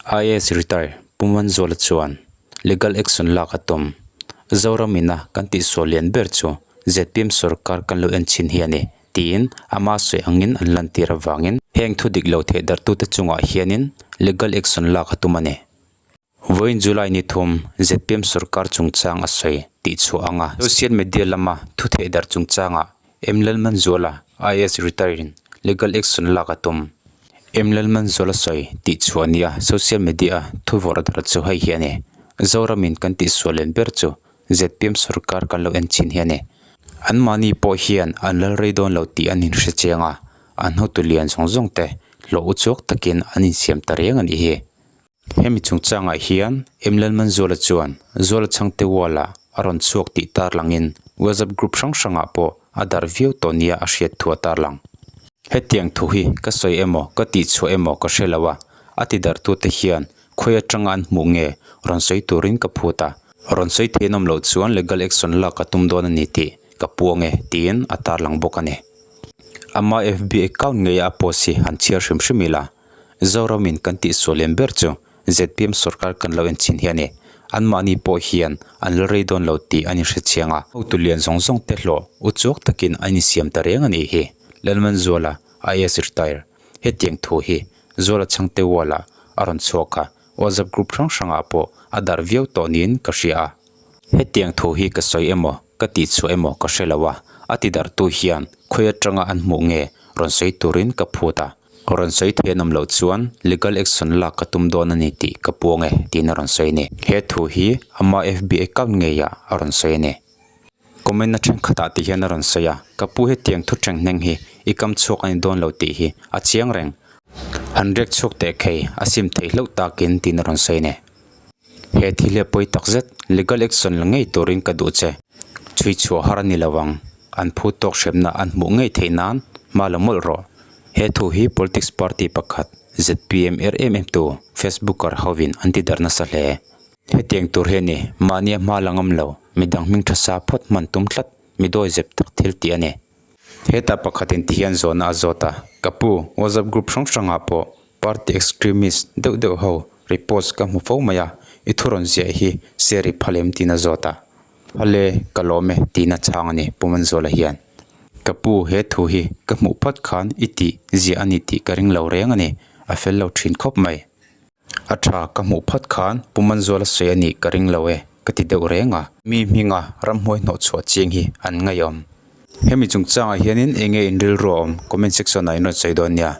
IAS retire Pu Manzuala chuan legal action lak a tum. Zoram ina kan tihsual lian ber chu zpm sorkar kan lo en chhin hi a ni tiin ama sawi angin an lantir avangin heng thu dik lo theih darhtute chungah hianin legal action lak a tum a ni. Vawiin July ni thum zpm sorkar chungchang a sawi tih chhuah anga social media lama thu theih darh chungchangah M Lalmanzuala IAS retire in legal action lak a tum. M Lalmanzuala sawi tih chhuah nia social media a thu vawrh darh chu hei hi a ni. Zoramin kan tihsual len ber chu zpm sorkar kan lo en chin hi a ni. Anmahni pawh hian an lal rei dawn lo tih an inhre chiang a, an hotu lian zawng zawng te hlawh uchuak takin an insiam ta reng a nih hi. Hemi chungchangah hian M Lalmanzuala chuan Zuala Chhangte Wall-ah a rawn chhuak tih tarlangin WhatsApp group hrang hrangah pawh a darh viau tawh nia a hriat thu a tarlang. Hetiang thu hi ka sawi emaw ka tihchhuah emaw ka hre lo a, a tidarhtute hian khawi atanga an hmuh nge rawn sawi turin ka phut a, rawn sawi theih an awm loh chuan legal action lak ka tum dawn a ni tih ka puang e tiin a tarlang bawk a ni. Ama FB account ngeia a post hi han chhiar hrim hrim ila. Zoramin kan tihsual lian ber chu zpm sorkar kan lo en chin hi a ni. Anmahni pawh hian an la rei dawn lo tih an inhre chiang a. Hotu lian zawng zawng te hlawh uchuak takin an insiam ta reng a nih hi. Lalmanzuala, IAS retire, Hetiang thu hi Zuala Chhangte Wall-ah a rawn chhuak a, WhatsApp group hrang hrangah pawh a darh viau tawh niin ka hria a. Hetiang thu hi ka sawi emaw, ka tihchhuah emaw ka hre lo a, a tidarhtu hian khawi atanga an hmuh nge rawn sawi turin ka phut a. Rawn sawi thei an awm loh chuan legal action lak ka tum dawn a ni tih ka puang e tiin a rawn sawi a ni. He thu hi ama FB account ngeiah a rawn sawi a ni. Comment na thenkhatah ti hian a rawn sawi a, ka pu hetiang thu tenghneng hi i kam chhuak a ni dawn lo tih hi a chiang reng. Han rek chhuak teh khei a sim theih hlauh takin tiin a rawn sawi a ni. He thil hi a pawi tak zet, legal action la ngei turin ka duh che. Chhui chhuah har a ni lo ang, an phu tawk hremna an hmuh ngei theih nan hma la mawlh rawh. He thu hi politics party pakhat zpm er em em tu Facebooker hovin an ti darh nasa hle. Hetiang tur hi a ni, mahnia hma la ngam lo, midang hming tha sa phawt hman tum tlat, mi dawi zep tak thil tih a ni. Heta pakhatin ti hian zawhna a zawt a, Ka pu, WhatsApp group hrang hrangah pawh party extremist deuh deuh ho repost ka hmu fo mai a, i thu rawn ziah hi share i phal em tiin a zawt a. Phal e, ka lawm e tiin a chhang a ni Pu Manzuala hian. Ka pu, he thu hi ka hmuh phawt khan i tih ziah a ni tih ka ring lo reng a ni, a fel lo thin khawp mai. A tha ka hmuh phawt khan Pu Manzuala sawi a nih ka ring lo e, ka ti deuh reng a. Mi hminga ramhnuai hnawh chhuah ching hi an ngaihawm. Hemi chungchangah hianin eng nge in rilru a awm? Comment section ah in rawn sawi dawn nia.